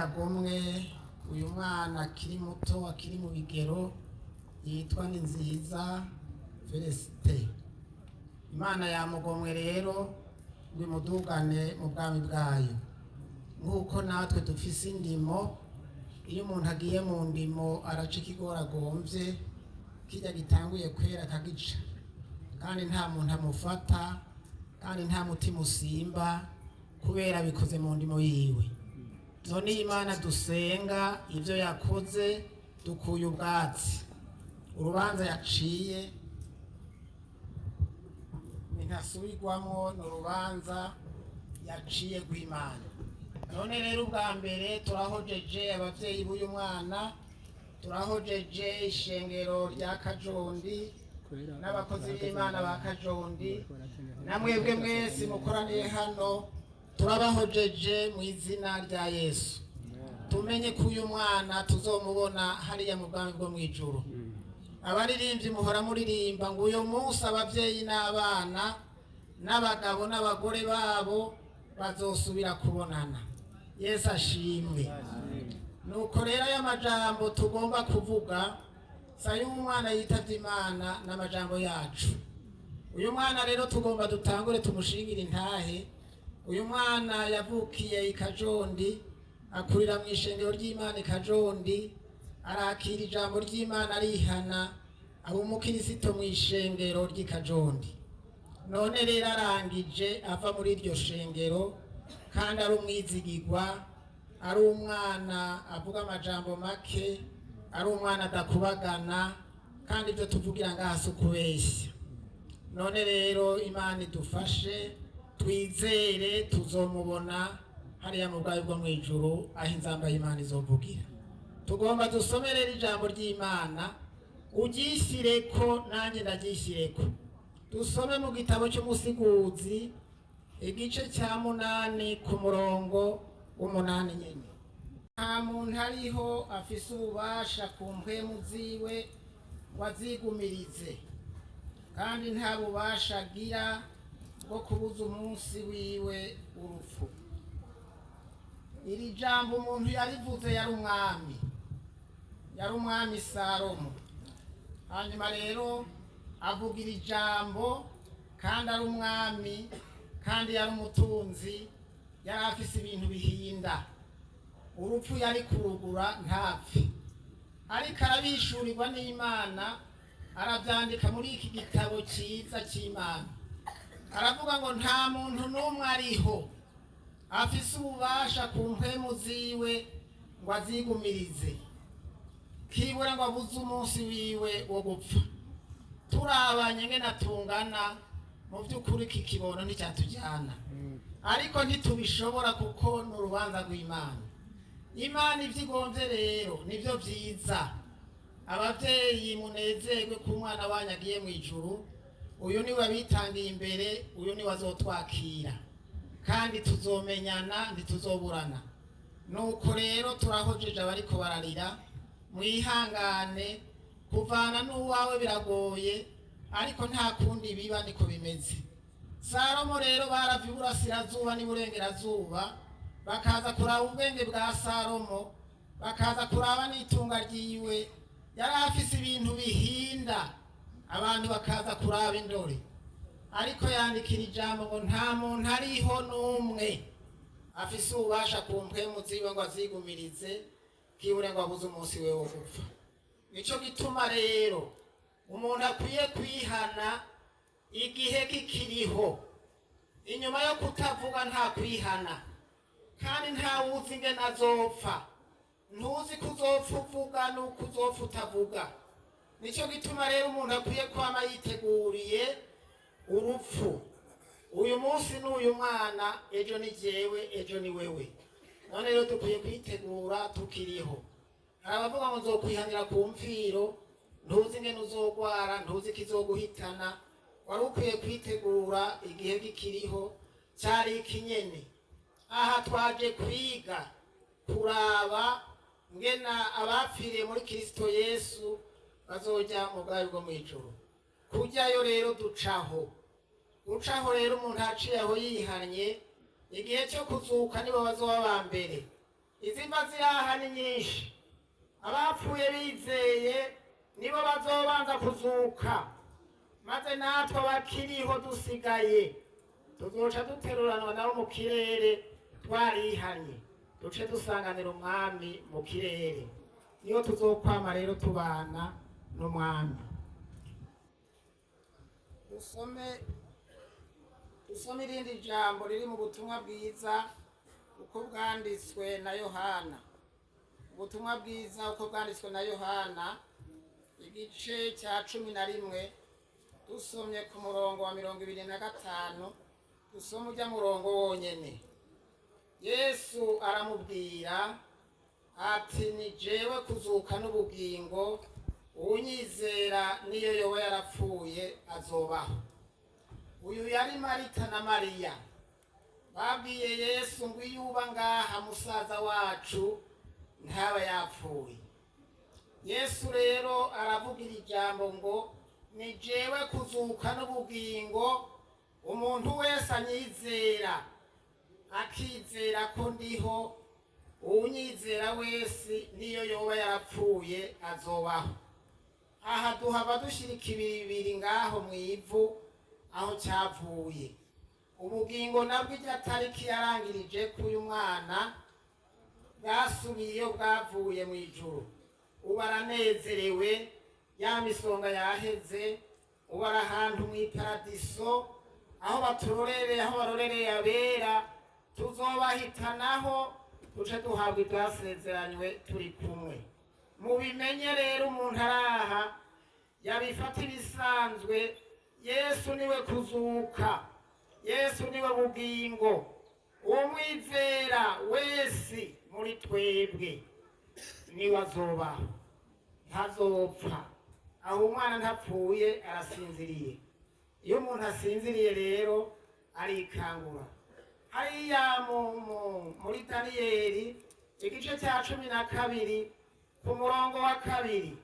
yagomwe uyu mwana akiri muto, akiri mu bigero, yitwa Ninziza Felicite. Imana yamugomwe rero ngo imudugane mu bwami bwayo, nk'uko natwe dufise indimo. Iyo umuntu agiye mu ndimo araca ikigori agomvye, kirya gitanguye kwera akagica, kandi nta muntu amufata, kandi nta mutima usimba, kubera bikoze mu ndimo yiwe. None iyi Imana dusenga, ibyo yakoze dukuye ubwatsi. Urubanza yaciye ntasubirwamwo, ni urubanza yaciye rw'Imana. None rero ubwa mbere turahojeje abavyeyi b'uyu mwana, turahojeje ishengero rya Kajondi n'abakozi b'Imana ba Kajondi, na mwebwe mwese mukoraniye hano, turabahojeje mu izina rya Yesu. Tumenye ko uyu mwana tuzomubona hariya mu bwami bwo mw'ijuru. Abaririmbyi muhora muririmba ngo uyu munsi abavyeyi n'abana n'abagabo n'abagore babo bazosubira kubonana. Yesu ashimwe. Nuko rero aya majambo tugomba kuvuga sa y'umwana yitavye Imana n'amajambo yacu. Uyu mwana rero tugomba dutangure tumushingire intahe. Uyu mwana yavukiye i Kajondi, akurira mu ishengero ry'Imana i Kajondi, arakira ijambo ry'Imana, arihana, aba umukirisito mu ishengero ry'i Kajondi. None rero arangije ava muri iryo shengero, kandi ari umwizigigwa, ari umwana avuga amajambo make, ari umwana adakubagana, kandi ibyo tuvugira ngaha si ukubeshya. None rero Imana idufashe, twizere tuzomubona hariya mu bwayo bwo mu ijuru, aho inzamba y'Imana izovugira. Tugomba dusome rero ijambo ry'Imana, uryishyireko nanjye ndaryishyireko. Dusome mu gitabo cy'Umusiguzi, igice cya 8, ku murongo w'8 nyine. Nta muntu ariho afise ububasha ku mpwemu ziwe ngo azigumirize, kandi nta bubasha agira bwo kubuza umunsi wiwe urupfu. Iri jambo umuntu yarivuze yari umwami, yari umwami Salomo. Hanyuma rero avuga iri jambo kandi ari umwami, kandi yari umutunzi, yari afise ibintu bihinda. Urupfu yari kurugura ntapfe, ariko arabishurirwa n'Imana, arabyandika muri iki gitabo cyiza cy'Imana. Aravuga ngo nta muntu n'umwe ariho afise ububasha ku mpwemu ziwe ngo azigumirize, kibura ngo abuze umunsi wiwe wo gupfa. Turabanye ngene tungana, mu by'ukuri iki kibono nticyatujyana, ariko ntitubishobora kuko ni urubanza rw'Imana. Imana ibyo igombye rero nibyo byiza. Ababyeyi, munezerwe ko umwana wanyu agiye mu ijuru. Uyu niwe abitangiye imbere, uyu niwe azotwakira, kandi tuzomenyana, ntituzoburana. Nuko rero turahojeje abariko bararira, mwihangane. Kuvana n'uwawe biragoye, ariko nta kundi biba, niko bimeze. Salomo rero barava iburasirazuba n'iburengerazuba, bakaza kuraba ubwenge bwa Salomo, bakaza kuraba n'itunga ryiwe. Yari afise ibintu bihinda, abantu bakaza kuraba indore. Ariko yandikira ijambo ngo nta muntu ariho n'umwe afise ububasha ku mpwemu ziwe ngo azigumirize, kibure ngo abuze umunsi we wo gupfa. Nico gituma rero umuntu akwiye kwihana igihe kikiriho. Inyuma yo kutavuga nta kwihana, kandi nta wuzi ingene azopfa. Ntuzi ko uzopfa uvuga n'uko uzopfa utavuga. Nicyo gituma rero umuntu akwiye kwama yiteguriye urupfu. Uyu munsi ni uyu mwana, ejo ni jewe, ejo ni wewe. None rero dukwiye kwitegura tukiriho. Hari abavuga ngo nzokwihanira ku mfiro. Ntuzi ingene uzogwara, ntuzi ikizoguhitana. Wari ukwiye kwitegura igihe kikiriho, cyari ikinyene. Aha twaje kwiga kuraba ngena abapfiriye muri Kristo Yesu bazoja mu bwayo bwo mw'ijuru. Kujyayo rero ducaho, gucaho rero umuntu aciye aho yihannye, igihe cyo kuzuka nibo bazoba ba mbere. Izi mva ziri aha ni nyinshi. Abapfuye bizeye nibo bazobanza kuzuka, maze natwe abakiriho dusigaye tuzoca duteruranwa nabo mu kirere twarihanye, duce dusanganira umwami mu kirere. Niyo tuzokwama rero tubana n'umwami. Dusome irindi jambo riri mu butumwa bwiza uko bwanditswe na Yohana. Ubutumwa bwiza uko bwanditswe na Yohana, igice cya 11, dusomye ku murongo wa 25. Dusome ujya murongo wonyene. Yesu aramubwira ati: "Ni jewe kuzuka n'ubugingo, uwunyizera niyo yoba yarapfuye azobaho." Uyu yari Marita na Mariya babwiye Yesu ngo: "Iyo uba ngaha, musaza wacu ntaba yapfuye." Yesu rero aravugira ijambo ngo: "Ni jewe kuzuka n'ubugingo, umuntu wese anyizera akizera ko ndiho, uwunyizera wese niyo yoba yarapfuye azobaho." Aha duhava dushyira ikibiribiri ngaho mu ivu aho cyavuye. Ubugingo nabwo, irya tariki yarangirije k'uyu mwana, bwasubiye bwavuye mu ijuru. Ubu aranezerewe, ya misonga yaheze, ubu ari ahantu mu iparadiso aho baturorereye, aho barorereye abera. Tuzobahitanaho, duce duhabwa ibyasezeranywe turi kumwe. Mubimenye rero, umuntu araha yabifata ibisanzwe. Yesu niwe kuzuka, Yesu niwe bugingo. Umwizera wese muri twebwe niwe azobaho, ntazopfa. Aho umwana ntapfuye, arasinziriye. Iyo umuntu asinziriye rero arikangura. Hariya muri Daniyeli igice cya 12 ku murongo wa 2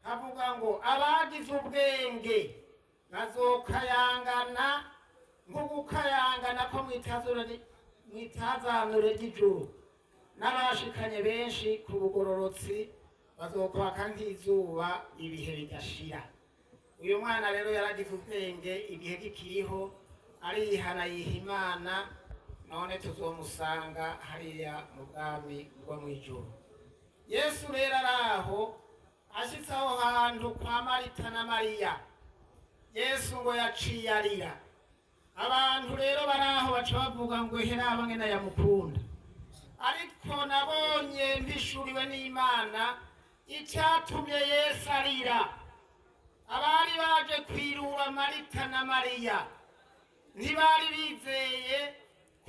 havuga ngo: "Abagize ubwenge bazokayangana nk'ugukayangana ko mw'itazanure ry'ijuru, n'abashikanye benshi ku bugororotsi bazokwaka nk'izuba ibihe bidashira." Uyu mwana rero yaragize ubwenge igihe kikiriho, arihana, yiha Imana. None tuzomusanga hariya mu bwami bwo mu ijuru. Yesu rero araho, ashitse aho hantu kwa Marita na Mariya, Yesu ngo yaciye arira. Abantu rero bari aho baca bavuga ngo: "Hera bamwe yamukunda." Ariko nabonye mpishuriwe n'Imana icyatumye Yesu arira. Abari baje kwirura Marita na Mariya ntibari bizeye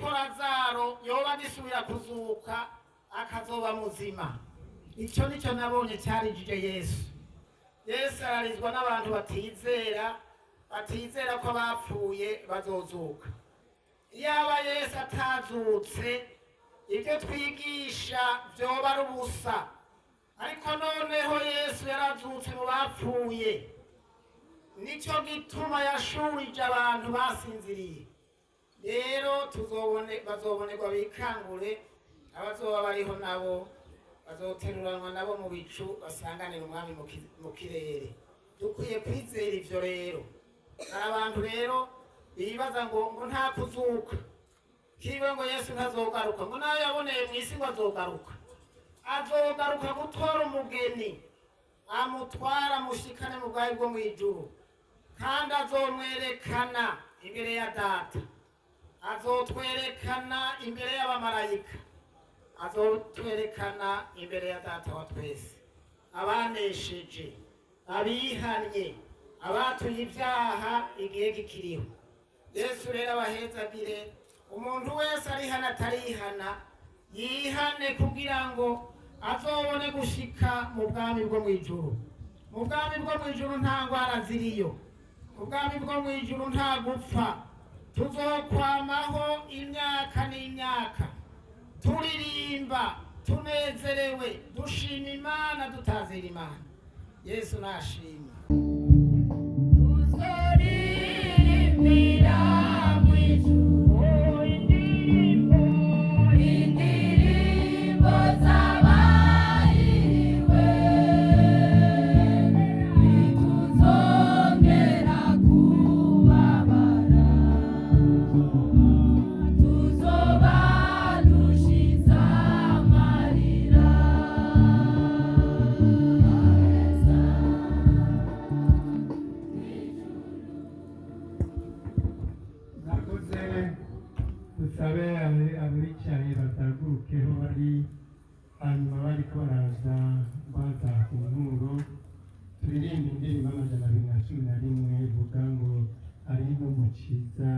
ko Lazaro yoba agisubira kuzuka akazoba muzima. Icyo nicyo nabonye cyarijije Yesu. Yesu ararizwa n'abantu batizera, batizera ko bapfuye bazozuka. Iyaba Yesu atazutse, ibyo twigisha byoba ari ubusa. Ariko noneho Yesu yarazutse mu bapfuye, nicyo gituma yashurije abantu basinziriye. Rero tuzobone, bazobonerwa bikangure. Abazoba bariho nabo bazoteruranwa nabo mu bicu, basanganira umwami mu kirere. Dukwiye kwizera ivyo. Rero hari abantu rero bibaza ngo nta kuzuka kiwe, ngo Yesu ntazogaruka, ngo nayo yaboneye mu isi ngo azogaruka. Azogaruka gutora umugeni, amutwara amushikane mu bwami bwo mu ijuru, kandi azomwerekana imbere ya Data, azotwerekana imbere y'abamarayika, azotwerekana imbere ya Data wa twese. Abanesheje, abihannye, abatuye ibyaha igihe kikiriho. Yesu rero abahezagire. Umuntu wese arihana, atarihana yihane, kugira ngo azobone gushika mu bwami bwo mu ijuru. Mu bwami bwo mu ijuru nta ngwara ziriyo, mu bwami bwo mu ijuru nta gupfa. Tuzokwamaho imyaka n'imyaka, turirimba tunezerewe, dushima Imana, dutazira Imana. Yesu nashimye. Tuzoririmbira mw'ijuru indirimbo. Nsabe abicaye bazagurukeho bari, hanyuma bariko baraza baza ku nturo, turirimba indirimbo 211 ivuga ngo hari igihugu ciza.